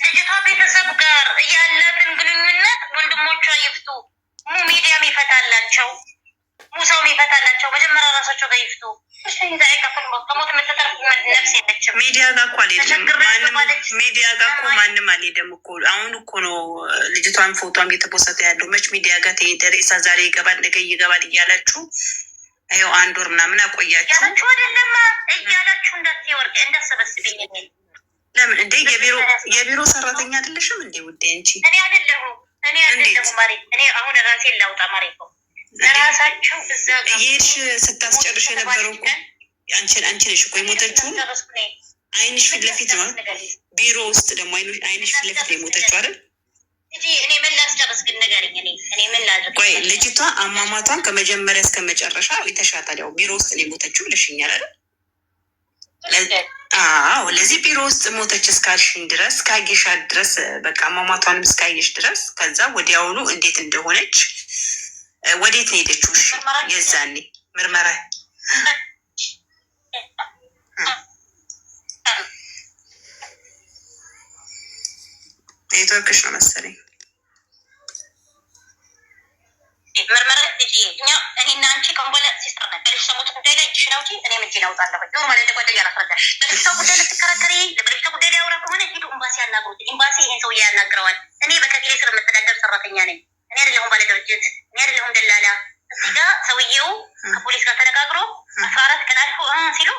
Speaker 7: ልጅቷ ቤተሰብ ጋር ያላትን ግንኙነት ወንድሞቿ ይፍቱ። ሚዲያም ይፈታላቸው፣ ሙሰውም ይፈታላቸው። መጀመሪያ ራሳቸው ጋር ይፍቱ። ከሞት የምትተርፍ ነፍስ የለችም።
Speaker 10: ሚዲያ ጋር እኮ አልሄድም። ማንም ሚዲያ ጋር እኮ ማንም አልሄደም እኮ። አሁን እኮ ነው ልጅቷን ፎቷም እየተፖሰተ ያለው። መች ሚዲያ ጋር ተሄደ? ሬሳ ዛሬ ይገባል ነገ ይገባል እያላችሁ ይኸው አንድ ወር ምናምን አቆያችሁ።
Speaker 7: እያላችሁ አይደለም እያላችሁ እንዳትወርቅ እንዳሰበስብኝ።
Speaker 10: ለምን እንዴ? የቢሮ ሰራተኛ አይደለሽም እንዴ ውዴ? አንቺ
Speaker 7: እኔ አይደለሁም እኔ አይደለሁም ማሬ። እኔ አሁን ራሴን ላውጣ ማሬ እኮ ራሳቸው እዛ ጋር
Speaker 10: እየሄድሽ ስታስጨርሽ የነበረው እኮ አንቺ ነሽ እኮ የሞተችውን አይንሽ ፊት ለፊት ነው። ቢሮ ውስጥ ደግሞ አይንሽ ፊት ለፊት ነው የሞተችው አይደል?
Speaker 7: እኔ ምን ላስጨርስ ግን ንገሪኝ። እኔ ምን ላድርግ?
Speaker 10: ቆይ ልጅቷ አሟሟቷን ከመጀመሪያ እስከ መጨረሻ ይተሻታል። ያው ቢሮ ውስጥ ነው የሞተችው ብለሽኛል አይደል? አዎ ለዚህ ቢሮ ውስጥ ሞተች እስካልሽኝ ድረስ ካየሻት ድረስ በቃ አሟሟቷንም እስካየሽ ድረስ ከዛ ወዲያውኑ እንዴት እንደሆነች ወዴት ነው የሄደችው? እሺ የዛኔ ምርመራ ኔትወርክሽ ነው መሰለኝ።
Speaker 7: ምርመራ እኛ እኔና አንቺ ከአሁን በኋላ sister ነን። በልጅቷ ሞት ጉዳይ ላይ እጅሽን አውጪ፣ እኔም እጄን አውጣለሁ። Normal እንደ ጓደኛ ላስረዳሽ። በልጅቷ ጉዳይ ልትከራከሪ፣ በልጅቷ ጉዳይ ሊያወራ ከሆነ ሂዱ ኤምባሲ ያናግሩት። ኤምባሲ ይሄን ሰውዬ ያናግረዋል። እኔ በከፊሌ ስር የምተዳደር ሰራተኛ ነኝ። እኔ አይደለሁም ባለ ድርጅት፣ እኔ አይደለሁም ደላላ። እዚህ ጋ ሰውዬው ከፖሊስ ጋር ተነጋግሮ 14 ቀን አልፎ ሲሉ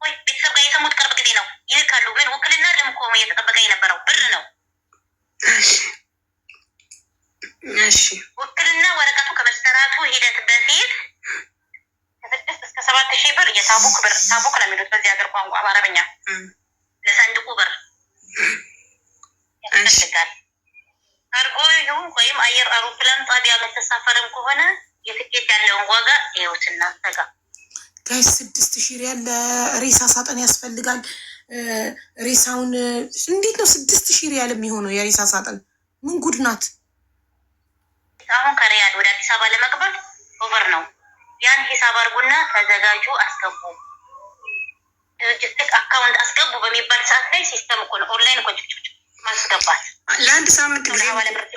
Speaker 7: ወይ ቤተሰብ ጋር የሰሙት ቅርብ ጊዜ ነው ይልካሉ። ምን ውክልና አይደለም እኮ እየተጠበቀ የነበረው ብር ነው።
Speaker 10: እሺ
Speaker 7: ውክልና ወረቀቱ ከመሰራቱ ሂደት በፊት ከ6 እስከ 7 ሺህ ብር የታቡክ ብር፣ ታቡክ ነው የሚሉት በዚህ ሀገር ቋንቋ በአረበኛ፣ ለሰንድቁ ብር ያስፈልጋል። ካርጎ ይሁን ወይም አየር አውሮፕላን ጣቢያ መተሳፈርም ከሆነ የትኬት ያለውን ዋጋ ይኸውት እናንተ ጋር።
Speaker 2: Guys፣ 6,000 ሪያል ለሬሳ ሳጥን ያስፈልጋል። ሬሳውን እንዴት ነው 6,000 ሪያል የሚሆነው የሬሳ ሳጥን? ምን ጉድ ናት?
Speaker 7: አሁን ከሪያድ ወደ አዲስ አበባ ለመግባት over ነው። ያን ሂሳብ አድርጉና ተዘጋጁ፣ አስገቡ። ድርጅት ልክ account አስገቡ በሚባል ሰዓት ላይ system እኮ ነው፣ ኦንላይን እኮ ማስገባት።
Speaker 10: ለአንድ ሳምንት ጊዜ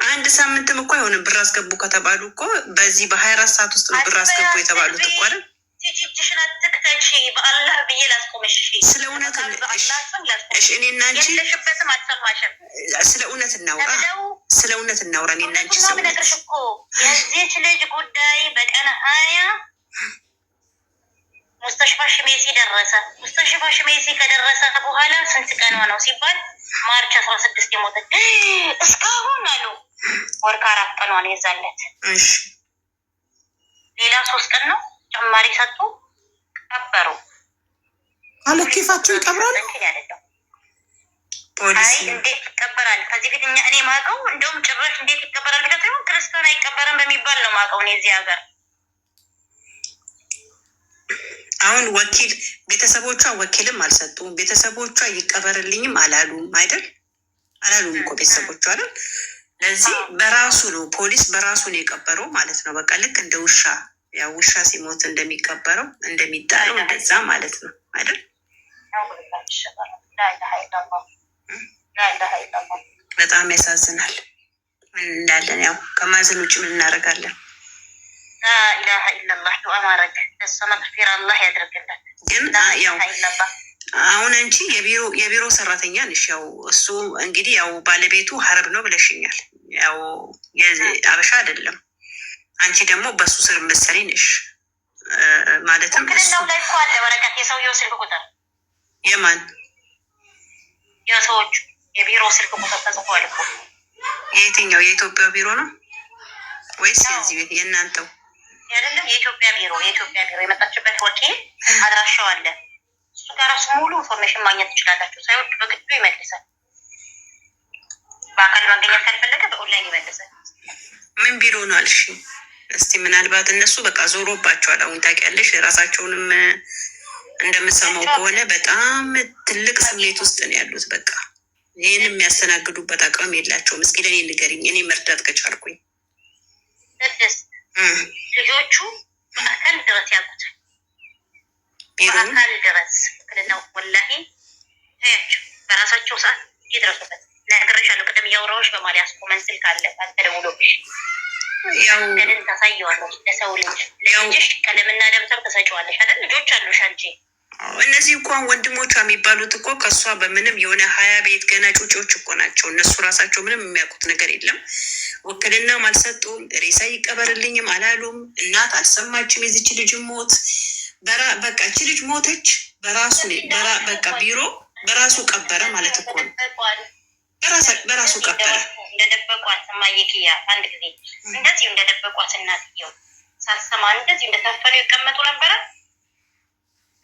Speaker 10: አንድ ሳምንትም እኮ አይሆንም። ብር አስገቡ ከተባሉ እኮ በዚህ በ24 ሰዓት ውስጥ ነው ብር አስገቡ የተባሉት እኮ አይደል?
Speaker 7: እጅሽን አትክፈቺ። እንዳትመቺ በአላህ ብዬ ላስቆምሽ።
Speaker 10: ስለ እውነት
Speaker 7: በአላህ ስም ላስቆምሽ።
Speaker 10: እሺ፣ እኔና አንቺ
Speaker 7: የለሽበትም፣ አልሰማሽም።
Speaker 10: ስለ እውነት እናውራ፣
Speaker 7: ተብለው
Speaker 10: ስለ እውነት እናውራ። እኔና አንቺ
Speaker 7: እውነቱን ነው
Speaker 10: ስለ እውነት
Speaker 7: የምነግርሽ እኮ። የዚች ልጅ ጉዳይ በቀን 20 مستشفى ሽሜሲ ደረሰ። مستشفى ሽሜሲ ከደረሰ በኋላ ስንት ቀኗ ነው ሲባል March 16 የሞተች እስካሁን አሉ። ወር ከ4 ቀኗ ነው የዛለት።
Speaker 10: እሺ
Speaker 7: ሌላ 3 ቀን ነው ጨማሪ ሰጡ፣ ቀበሩ።
Speaker 2: አለኬፋቸው ይቀብራሉ።
Speaker 7: እንትን ያደለው
Speaker 10: ፖሊስ
Speaker 7: አይ እንዴት ይቀበራል? ከዚህ ፊት እኛ እኔ ማውቀው እንደውም ጭራሽ እንዴት ይቀበራል ብቻ ሳይሆን ክርስቲያን አይቀበርም በሚባል ነው ማውቀው እኔ እዚህ ሀገር።
Speaker 10: አሁን ወኪል ቤተሰቦቿ ወኪልም አልሰጡም። ቤተሰቦቿ ይቀበርልኝም አላሉም አይደል? አላሉም እኮ ቤተሰቦቿ አይደል? ለዚህ በራሱ ነው ፖሊስ በራሱ ነው የቀበረው ማለት ነው። በቃ ልክ እንደ ውሻ፣ ያው ውሻ ሲሞት እንደሚቀበረው እንደሚጣለው እንደዛ ማለት ነው አይደል? በጣም ያሳዝናል። ምን እንዳለን ያው ከማዘን ውጭ ምን እናደርጋለን?
Speaker 7: لا إله إلا الله። ዱዓ ማድረግ ለእሷ መግፊራ አላህ ያድርግለት።
Speaker 10: ግን ያው
Speaker 7: لا إله إلا الله።
Speaker 10: አሁን አንቺ የቢሮ ሰራተኛ ነሽ። ያው እሱ እንግዲህ ያው ባለቤቱ ሀረብ ነው ብለሽኛል። ያው አበሻ አይደለም። አንቺ ደግሞ በሱ ስር መሰሪ ነሽ። ማለትም እሱ
Speaker 7: ውክልናው ላይ እኮ አለ ወረቀት፣ የሰውየው ስልክ ቁጥር።
Speaker 10: የማን?
Speaker 7: የሰዎቹ የቢሮ ስልክ ቁጥር ተጽፏል እኮ።
Speaker 10: የየትኛው የኢትዮጵያ ቢሮ ነው ወይስ የዚህ የእናንተው?
Speaker 7: አይደለም፣ የኢትዮጵያ ቢሮ፣ የኢትዮጵያ ቢሮ የመጣችበት ወኪል አድራሻው አለ። እሱ ጋር ራሱ ሙሉ information ማግኘት ትችላላችሁ። ሳይወድ በግዱ ይመልሳል። በአካል መገኘት ካልፈለገ በኦንላይን ይመልሳል።
Speaker 10: ምን ቢሮ ነው አልሽ? እስቲ ምናልባት እነሱ በቃ ዞሮባቸዋል። አሁን ታውቂያለሽ፣ ራሳቸውንም እንደምሰማው ከሆነ በጣም ትልቅ ስሜት ውስጥ ነው ያሉት። በቃ ይህን የሚያስተናግዱበት አቅምም የላቸውም። እስኪ ለእኔ ንገሪኝ፣ እኔ መርዳት ከቻልኩኝ።
Speaker 7: ቅድስት፣ ልጆቹ በአካል ድረስ ያውቁታል።
Speaker 10: ቢሮውን
Speaker 7: በአካል ድረስ ውክልናው ወላሂ ተያቸው፣ በራሳቸው ሰዓት ይድረሱበት። ነግሬሻለሁ። ቅድም እያወራሁሽ በማለት ያስቆመን ስልክ አለ አልተደውሎብሽ
Speaker 10: ያው
Speaker 7: ገድን ታሳየዋለች ለሰው ልጅ። ለልጅሽ ቀለምና ደብተር ትሰጪዋለሽ አይደል? ልጆች አሉሽ አንቺ።
Speaker 10: እነዚህ እኮ አሁን ወንድሞቿ የሚባሉት እኮ ከእሷ በምንም የሆነ 20 ቤት ገና ጩጬዎች እኮ ናቸው። እነሱ ራሳቸው ምንም የሚያውቁት ነገር የለም። ውክልናም አልሰጡም፣ ሬሳ ይቀበርልኝም አላሉም። እናት አልሰማችም የዚች ልጅ ሞት። በቃ እቺ ልጅ ሞተች፣ በራሱ በቃ ቢሮ በራሱ ቀበረ ማለት እኮ ነው። በራሱ ቀበረ።
Speaker 7: እንደደበቋት እማዬ ኪያ አንድ ጊዜ እንደዚሁ እንደደበቋት እናትየው ሳሰማ እንደዚሁ እንደታፈኑ ይቀመጡ ነበረ።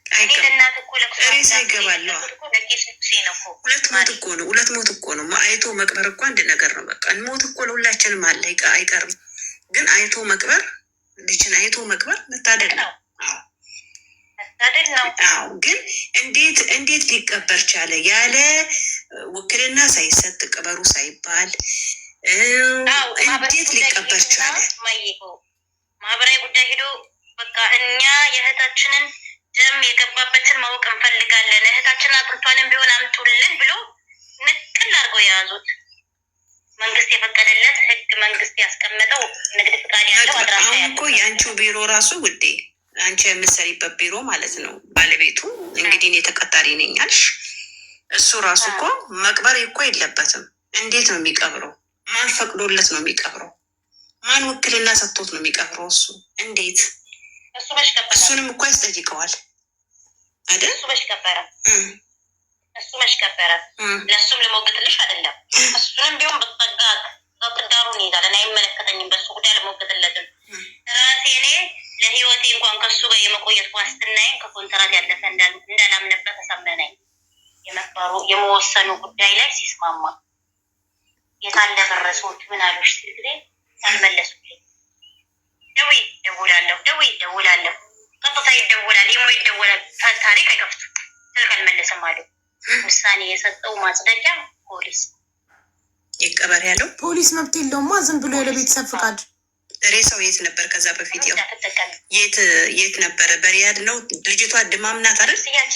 Speaker 7: እኔ ለእናት እኮ ለቅሶ
Speaker 10: ሬሳ ይገባል።
Speaker 7: ለቄስ ንጉሴ ነው እኮ።
Speaker 10: ሁለት ሞት እኮ ነው። ሁለት ሞት እኮ ነው። አይቶ መቅበር እኮ አንድ ነገር ነው። በቃ ሞት እኮ ለሁላችንም አለ፣ አይቀርም። ግን አይቶ መቅበር፣ ልጅን አይቶ መቅበር መታደል ነው።
Speaker 7: መታደል ነው።
Speaker 10: አዎ። ግን እንዴት ሊቀበር ቻለ? ያለ ውክልና ሳይሰጥ ቅበሩ ሳይባል እንዴት ሊቀበር ቻለ?
Speaker 7: ማህበራዊ ጉዳይ ሄዶ በቃ እኛ የእህታችንን ደም የገባበትን ማወቅ እንፈልጋለን፣ እህታችንን አጥንቷንም ቢሆን አምጡልን ብሎ ንቅል አድርገው የያዙት። መንግስት የፈቀደለት ህግ፣ መንግስት ያስቀመጠው ንግድ ፍቃድ ያለው አድራሻ
Speaker 10: አሁን
Speaker 7: ያለው
Speaker 10: እኮ የአንቺው ቢሮ ራሱ ውዴ፣ አንቺ የምትሰሪበት ቢሮ ማለት ነው። ባለቤቱ እንግዲህ እኔ ተቀጣሪ ነኝ አልሽ። እሱ ራሱ እኮ መቅበር እኮ የለበትም። እንዴት ነው የሚቀብረው? ማን ፈቅዶለት ነው የሚቀብረው? ማን ውክልና ሰጥቶት ነው የሚቀብረው? እሱ እንዴት?
Speaker 7: እሱ መች ቀበረ?
Speaker 10: እሱንም እኮ ያስጠይቀዋል አይደል?
Speaker 7: እሱ መች ቀበረ? እሱ መች ቀበረ? ለእሱም ልሞግትልሽ አይደለም። እሱንም ቢሆን በጸጋ ትዳሩን ይይዛል። እኔ አይመለከተኝም፣ በእሱ ጉዳይ አልሞግትለትም። ራሴ እኔ ለህይወቴ እንኳን ከእሱ ጋር የመቆየት ዋስትናዬን ከኮንትራት ያለፈ እንዳላምንበት ተሰመነኝ። የመቅበሩ የመወሰኑ ጉዳይ ላይ ሲስማማ የታለ ብር ሰዎች ምን አሉሽ ሲል ጊዜ አልመለሱልኝ። ደውይ ደውላለሁ፣ ደውይ ደውላለሁ፣ ቀጥታ ይደወላል፣ ኢሞ ይደወላል። ታሪክ አይከፍቱም፣ ስልክ አልመለስም አሉ። ውሳኔ የሰጠው ማጽደቂያ ፖሊስ
Speaker 10: ይቀበር ያለው
Speaker 2: ፖሊስ መብት የለውማ ዝም ብሎ ያለ ቤተሰብ ፍቃድ።
Speaker 10: ሬሳው የት ነበር? ከዛ በፊት ያው የት የት ነበረ? በሪያድ ነው። ልጅቷ ድማም ናት አይደል?
Speaker 7: ያቺ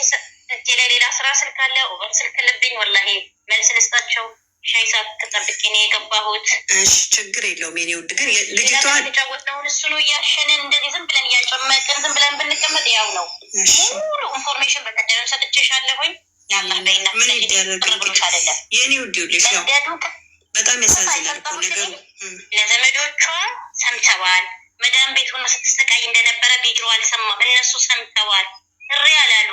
Speaker 7: እጄ ላይ ሌላ ስራ ስልክ አለ፣ over ስልክ ልብኝ። ወላሂ መልስ ልስጣቸው። ሻይ ሳትጠብቂ ነው የገባሁት።
Speaker 10: እሺ ችግር የለውም የኔ ውድ። ግን ልጅቷን
Speaker 7: የተጫወትነውን እሱኑ እያሸንን እንደዚህ ዝም ብለን እያጨመቅን ዝም ብለን ብንቀመጥ ያው ነው። ሙሉ information በቀደምም ሰጥቼሻለሁኝ። ያላህ በይና
Speaker 10: ምን ይደረግ
Speaker 7: ብሎሽ አይደለም
Speaker 10: የኔ ውድ። ይኸውልሽ ያው
Speaker 7: መንገዱ
Speaker 10: በጣም ያሳዝናል እኮ ነገሩ።
Speaker 7: ለዘመዶቿ ሰምተዋል። መዳም ቤት ሆኖ ስትሰቃይ እንደነበረ ቢድሮ አልሰማም። እነሱ ሰምተዋል። እሪ አላሉ።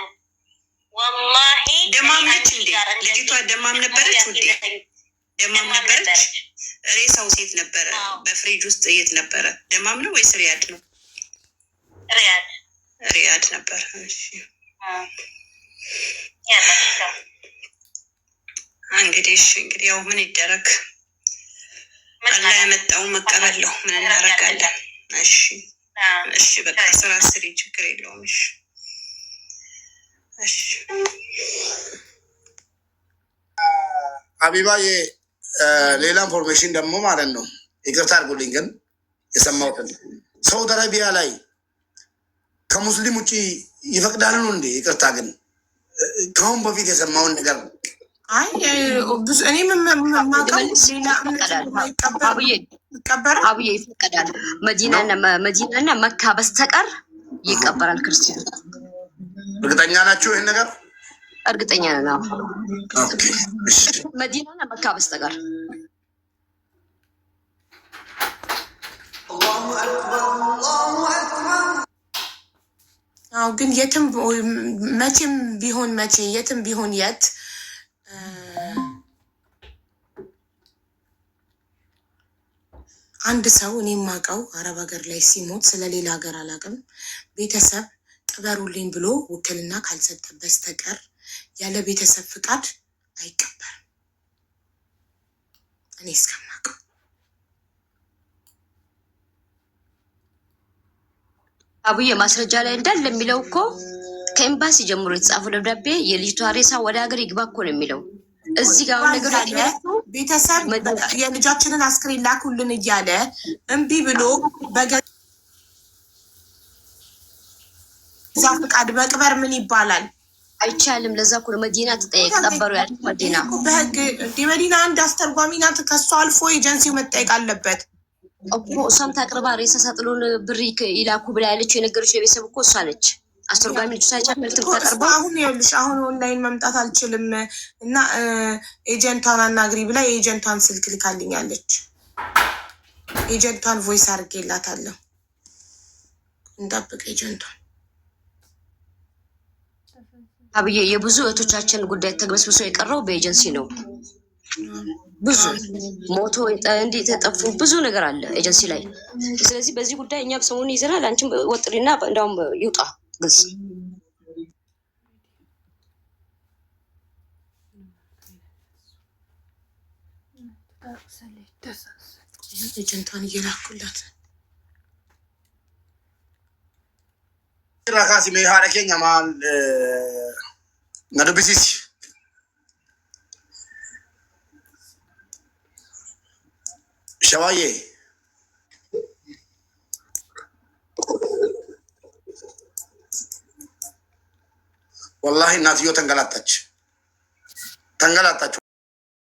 Speaker 7: ወላሂ
Speaker 10: ደማም ነች እንዴ ልጅቷ? ደማም ነበረች ውዴ፣ ደማም ነበረች። ሬሳው ሴት ነበረ? በፍሪጅ ውስጥ የት ነበረ? ደማም ነው ወይስ ሪያድ ነው?
Speaker 7: ሪያድ
Speaker 10: ሪያድ ነበር። እሺ እንግዲህ እሺ፣ እንግዲህ ያው ምን ይደረግ፣ አላህ ያመጣውን መቀበል ነው። ምን እናደርጋለን? እሺ እሺ፣ በቃ ስራ ስሪ፣ ችግር የለውም። እሺ እሺ።
Speaker 1: ሀቢባዬ ሌላ information ደግሞ ማለት ነው፣ ይቅርታ አድርጉልኝ፣ ግን የሰማሁትን ሳውዲ አረቢያ ላይ ከሙስሊም ውጭ ይፈቅዳሉ እንዴ? ይቅርታ ግን ከአሁን በፊት የሰማውን ነገር ነው።
Speaker 2: አይ ብዙ እኔ የማውቀው ሌላ እምነት ይቀበራል።
Speaker 3: አብዬ ይፈቀዳል። መዲናና መካ በስተቀር ይቀበራል ክርስቲያን።
Speaker 1: እርግጠኛ ናችሁ ይህን ነገር?
Speaker 3: እርግጠኛ ነን። አዎ መዲናና መካ በስተቀር።
Speaker 2: አዎ ግን የትም መቼም ቢሆን መቼ የትም ቢሆን የት አንድ ሰው እኔ የማውቀው አረብ ሀገር ላይ ሲሞት፣ ስለ ሌላ ሀገር አላውቅም፣ ቤተሰብ ቅበሩልኝ ብሎ ውክልና ካልሰጠ በስተቀር ያለ ቤተሰብ ፍቃድ አይቀበርም። እኔ እስከማውቀው።
Speaker 3: አቡዬ ማስረጃ ላይ እንዳለ የሚለው እኮ ከኤምባሲ ጀምሮ የተጻፈው ደብዳቤ የልጅቷ ሬሳ ወደ ሀገር ይግባ እኮ ነው የሚለው። እዚህ ጋር አሁን ነገሩ
Speaker 2: ቤተሰብ የልጃችንን አስክሬን ላኩልን እያለ እምቢ ብሎ በገዛ ፍቃድ መቅበር ምን ይባላል?
Speaker 3: አይቻልም። ለዛ እኮ ነው መዲና ትጠየቅ ቀበሩ ያሉት መዲና።
Speaker 2: በህግ መዲና አንድ አስተርጓሚ ናት። ከሷ አልፎ ኤጀንሲው መጠየቅ አለበት
Speaker 3: እኮ። እሷም ታቅርባ ሬሳ ሳጥኑን ብር ይላኩ ብላ ያለችው የነገረችው የቤተሰብ እኮ እሷ ነች። አስተርጓሚ ልጅ ሳይቻል ታቀርባ።
Speaker 2: አሁን ይኸውልሽ፣ አሁን ኦንላይን መምጣት አልችልም እና agent ቷን አናግሪ ብላ የ agent ቷን ስልክ ልካልኛለች። agent ቷን voice አድርጌላታለሁ። እንጠብቅ agent ቷን።
Speaker 3: አብዬ የብዙ እህቶቻችን ጉዳይ ተግበስብሶ የቀረው በኤጀንሲ ነው። ብዙ ሞቶ እንዲህ የተጠፉ ብዙ ነገር አለ ኤጀንሲ ላይ። ስለዚህ በዚህ ጉዳይ እኛም ሰሞኑን ይዘናል። አንቺም ወጥሪና እንዳውም ይውጣ ግልጽ።
Speaker 2: Agent ቷን እየላኩላት።
Speaker 1: Irraa mee haadha keenya maal na dubbisiisi. ሸዋዬ ወላሂ እናትዮ ተንገላታች፣ ተንገላታች።